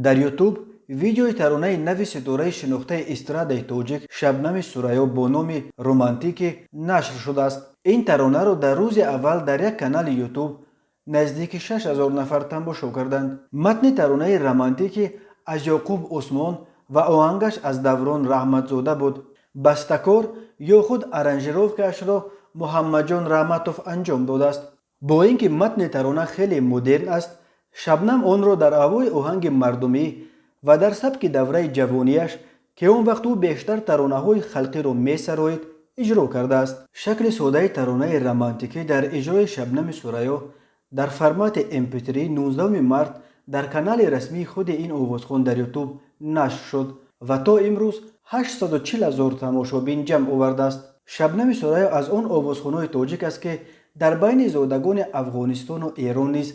Дар Ютуб видеои таронаи нави ситораи шинохтаи эстрадаи тоҷик Шабнами Сурайё бо номи «Романтикӣ» нашр шудааст. Ин таронаро дар рӯзи аввал дар як канали Ютуб наздики 6000 нафар тамошо карданд. Матни таронаи «Романтикӣ» аз Ёқуб Усмон ва оҳангаш аз Даврон Раҳматзода буд. Бастакор ё худ аранжировкаашро Муҳаммадҷон Раҳматов анҷом додааст. Бо ин ки матни тарона хеле модерн аст, Шабнам онро дар ҳавои оҳанги мардумӣ ва дар сабки давраи ҷавонияш, ки он вақт ӯ бештар таронаҳои халқиро месароид, иҷро кардааст. Шакли содаи таронаи «Романтикӣ» дар иҷрои Шабнами Сурайё дар формати mp3 19 март дар канали расмии худи ин овозхон дар Ютуб нашр шуд ва то имрӯз 840 ҳазор тамошобин ҷамъ овардааст. Шабнами Сурайё аз он овозхонҳои тоҷик аст, ки дар байни зодагони Афғонистону Эрон низ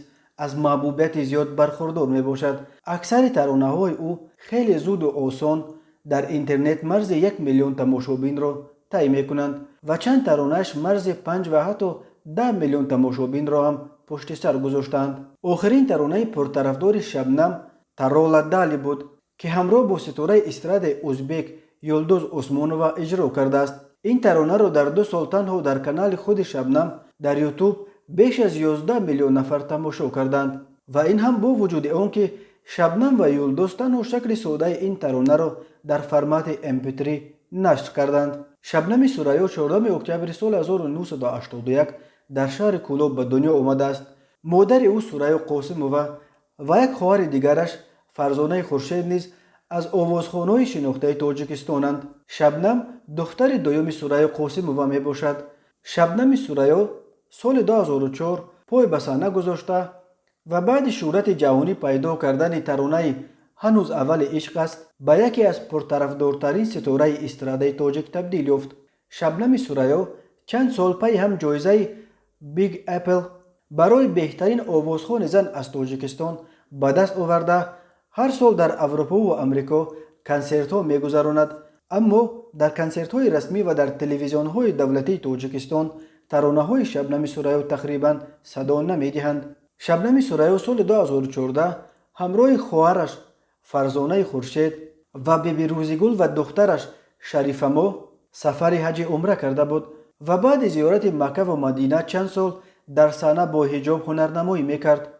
аз маҳбубияти зиёд бархурдор мебошад. Аксари таронаҳои ӯ хеле зуду осон дар интернет марзи 1 миллион тамошобинро тай мекунанд ва чанд таронааш марзи 5 ва ҳатто 10 миллион тамошобинро ҳам пушти сар гузоштаанд. Охирин таронаи пуртарафдори Шабнам «Тарола дали» буд, ки ҳамроҳ бо ситораи эстрадаи узбек Юлдуз Усмонова иҷро кардааст. Ин таронаро дар 2 сол танҳо дар канали худи Шабнам дар Ютуб беш аз 11 миллион нафар тамошо карданд ва ин ҳам бо вуҷуди он ки Шабнам ва Юлдуз танҳо шакли содаи ин таронаро дар формати mp3 нашр карданд. Шабнами Сурайё 14 октябри соли 1981 дар шаҳри Кӯлоб ба дунё омадааст. Модари ӯ Сурайё Қосимова ва як хоҳари дигараш Фарзонаи Хуршед низ аз овозхонҳои шинохтаи Тоҷикистонанд. Шабнам духтари дуюми Сурайё Қосимова мебошад. Шабнами Сурайё соли 2004 пой ба саҳна гузошта ва баъди шӯҳрати ҷаҳонӣ пайдо кардани таронаи «Ҳанӯз аввали ишқ аст» ба яке аз пуртарафдортарин ситораи эстрадаи тоҷик табдил ёфт. Шабнами Сурайё чанд сол пайи ҳам ҷоизаи Big Apple барои беҳтарин овозхони зан аз Тоҷикистон ба даст оварда, ҳар сол дар Аврупову Амрико консертҳо мегузаронад, аммо дар консертҳои расмӣ ва дар телевизионҳои давлатии Тоҷикистон таронаҳои Шабнами Сурайё тақрибан садо намедиҳанд. Шабнами Сурайё соли 2014 ҳамроҳи хоҳараш Фарзонаи Хуршед ва Биби Рӯзигул ва духтараш Шарифамоҳ сафари ҳаҷи умра карда буд ва баъди зиёрати Маккаву Мадина чанд сол дар саҳна бо ҳиҷоб ҳунарнамоӣ мекард.